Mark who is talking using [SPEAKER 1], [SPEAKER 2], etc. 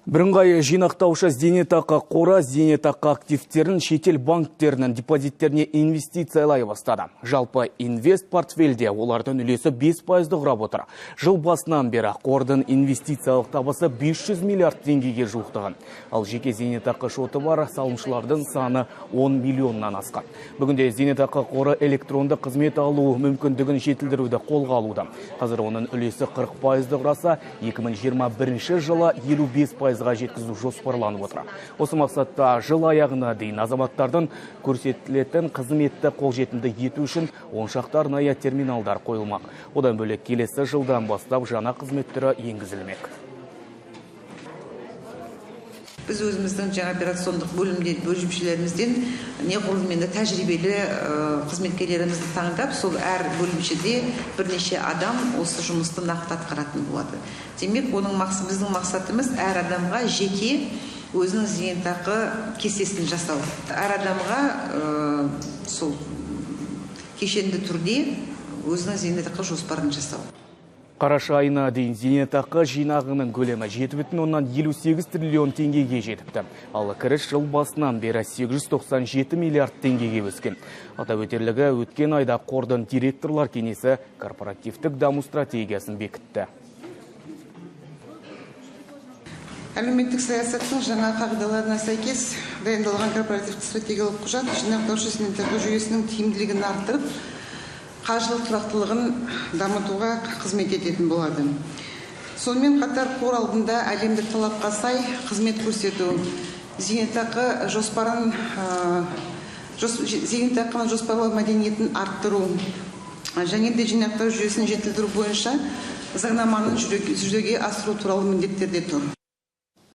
[SPEAKER 1] Бірыңғай жинақтаушы зейнетақы қоры зейнетақы активтерін шетел банктерінің депозиттеріне инвестициялай бастады. Жалпы инвест портфельде олардың үлесі 5%-ды құрап отыр. Жыл басынан бері қордың инвестициялық табысы 500 миллиард теңгеге жуықтаған. Ал жеке зейнетақы шоты бар салымшылардың саны 10 миллионнан асқан. Бүгінде зейнетақы қоры электронды қызмет алу мүмкіндігін жетілдіруді қолға алуда. Қазір оның үлесі 40%-ды құраса, 2021 жылы 55%-ға жеткізу жоспарланып отыр. Осы мақсатта жыл аяғына дейін азаматтардың көрсетілетін қызметті қолжетімді ету үшін 10 шақты арнайы терминалдар қойылмақ. Одан бөлек келесі жылдан бастап жаңа қызмет түрі енгізілмек.
[SPEAKER 2] Біз өзіміздің жаңа операциондық бөлімшелерімізден неғұрлым енді тәжірибелі қызметкерлерімізді таңдап, сол әр бөлімшеде бірнеше адам осы жұмысты нақты атқаратын болады. Демек, оның біздің мақсатымыз әр адамға жеке өзінің зейнетақы кестесін жасау. Әр адамға сол кешенді түрде өзінің зейнетақы жоспарын жасау.
[SPEAKER 1] Қараша айына дейін зейнетақы жинағының көлемі 7,58 триллион теңгеге жетіпті. Ал кіріс жыл басынан бері 897 миллиард теңгеге өскен. Атап өтерлігі, өткен айда қордың директорлар кеңесі корпоративтік даму стратегиясын бекітті.
[SPEAKER 2] Әлеуметтік саясаттың жаңа қағидаларына сәйкес дайындалған корпоративті стратегиялық құжат жинақтаушы зейнетақы жүйесінің тиімділігін арттырып, қаржылық тұрақтылығын дамытуға қызмет ететін болады. Сонымен қатар қор алдында әлемдік талапқа сай қызмет көрсету, зейнетақы жоспарын, зейнетақыны жоспарлау мәдениетін арттыру және де жинақтау жүйесін жетілдіру бойынша заңнаманы жүзеге асыру туралы міндеттер де тұр.